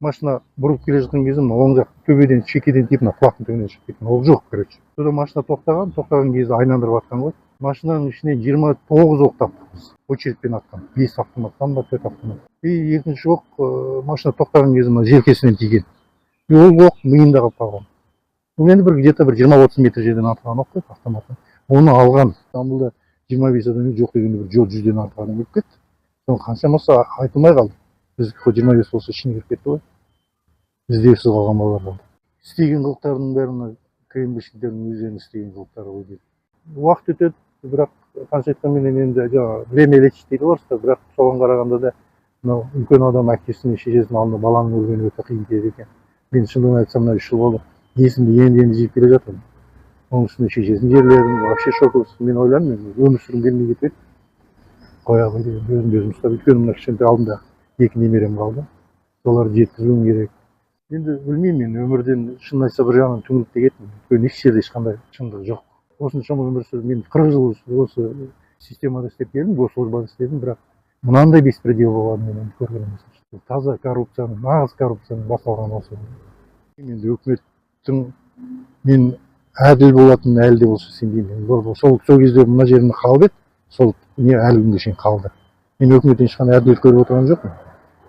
Машина бұрылып келе жатқан кезде мына оң жақ төбеден, шекеден тиіп, мына құлақтың түбінен шығып кеткен. Оқ жоқ, короче. Содан машина тоқтаған, тоқтаған кезде айналдырып атқан ғой. Машинаның ішінен 29 оқ таптық біз, очередьпен атқан, бес автоматтан ба, төрт автомат. И екінші оқ машина тоқтаған кезде мына желкесінен тиген, и ол оқ миында қалып қалған. Бұл енді бір где то бір 20-30 метр жерден атылған оқ қой автоматтан. Оны алған Жамбылда 25 адам жоқ дегенде бір 100-ден артық адам өліп кетті. Соның қаншамасы айтылмай қалды. Біздікі хоть 25 болса, ішіне кіріп кетті ғой. Іздеусіз қалған балалар болды. Істеген қылықтарының бәрі мына КНБшниктердің өздерінің істеген қылықтары ғой дейді. Уақыт өтеді, бірақ қанша айтқанменен, енді жаңағы «время лечит» дейді ғой орыстар. Бірақ соған қарағанда да мынау үлкен адам, әкесінің, шешесінің алдында баланың өлгені өте қиын тиеді екен. Мен, шындығын айтсам, мына 3 жыл болды, есімді енді енді жиып келе жатырмын. Оның үстіне шешесін жерледім, вообще шок. Мен ойладым, мен өмір сүргім келмей кетіп еді, қоя ғой деген, өзімді өзім ұстап. Өйткені мына кішкентай алдымда екі немерем қалды, соларды жеткізуім керек. Енді білмеймін, мен өмірден, шынын айтса, бір жағынан түңіліп те кеттім. Өйткені еш жерде ешқандай шындық жоқ. Осыншама өмір сүріп, мен 40 жыл осы системада істеп келдім, госслужбада істедім, бірақ мынандай беспредел болғанын мен енді көрген емеспін. Таза коррупцияның, нағыз коррупцияның басталғаны осы. Енді өкіметтің мен әділ болатынын әлі де болса сенбеймін. Сол кезде мына жерімде қалып еді, сол не әлі күнге шейін қалды. Мен өкіметтен ешқандай әділет көріп отырған жоқпын.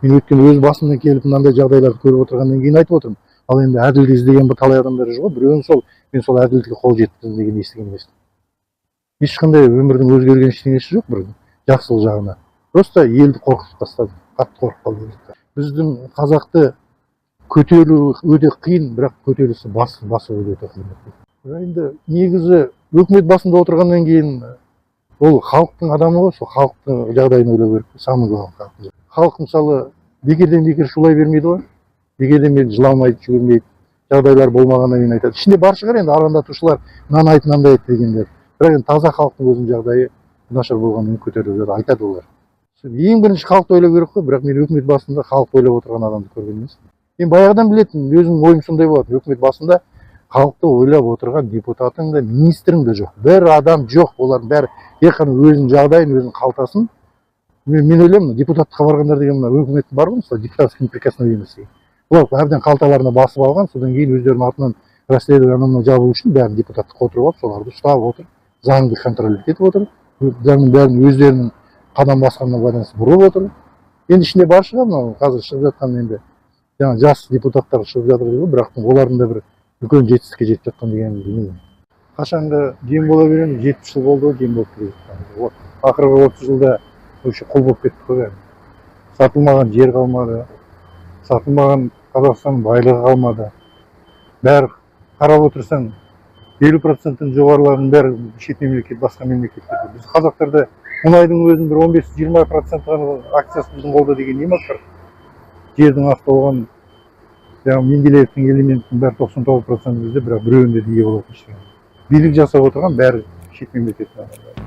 Мен өйткені өз басымнан келіп, мынандай жағдайларды көріп отырғаннан кейін айтып отырмын. Ал енді әділдік іздеген бір талай адамдар жүр ғой, біреуін сол мен сол әділдікке қол жеткіздім деген естіген емеспін. Ешқандай өмірдің өзгерген ештеңесі жоқ бір жақсылық жағына. Просто елді қорқытып тастады, қатты қорқып қалды. Біздің қазақты көтеру өте қиын, бірақ көтерілісі басу өте қиын. Енді негізі өкімет басында отырғаннан кейін ол халықтың адамы ғой, сол халықтың жағдайын ойлау керек. Самый главный, халық. Мысалы, бекерден бекер шулай бермейді ғой, бекерден бекер жыламайды, жүгірмейді. Жағдайлар болмағаннан кейін айтады. Ішінде бар шығар енді арандатушылар, мынаны айт, мынандай айт дегендер. Бірақ енді таза халықтың өзінің жағдайы нашар болғаннан кейін көтеріліп жатыр, айтады олар. Ең бірінші халықты ойлау керек қой. Бірақ мен өкімет басында халықты ойлап отырған адамды көрген емеспін. Мен баяғыдан білетінмін, өзімнің ойым сондай болатын: өкімет басында халықты ойлап отырған депутатың да, министрің де жоқ, бір адам жоқ. Олардың бәрі тек қана өзінің жағдайын, өзінің қалтасын. Мен ойлаймын, депутаттыққа барғандар деген мына өкімет бар ғой, мысалы, депутатский неприкосновенность деген, олар әбден қалталарына басып алған. Содан кейін өздерінің артынан расследование, анау мынау жабу үшін бәрін депутаттыққа отырып алып, соларды ұстап отыр, заңды контроль етіп отыр, заңның бәрін өздерінің қадам басқанына байланысты бұрып отыр. Енді ішінде бар шығар, мынау қазір шығып жатқан, енді жаңа жас депутаттар шығып жатыр дейді ғой, бірақ олардың да бір үлкен жетістікке жетіп жатқан дегенін білмеймін. Қашанғы дем бола береміз? 70 жыл болды ғой дем болып келе жатқанымызға. Вот ақырғы 30 жылда вообще құл болып кеттік қой бәрі. Сатылмаған жер қалмады, сатылмаған Қазақстанның байлығы қалмады. Бәрі, қарап отырсаң, 50%-тен жоғарыларының бәрі шет мемлекет, басқа мемлекеттерде. Біз, қазақтарда, мұнайдың өзінің бір 15-20% ғана акциясы біздің қолда деген не масқара? Жердің асты болған жаңағы Менделеевтің элементінің бәрі, 99% бізде, бірақ біреуінде де ие болатын ештеңе. Билік жасап отырған бәрі шет мемлекеттің адамдары.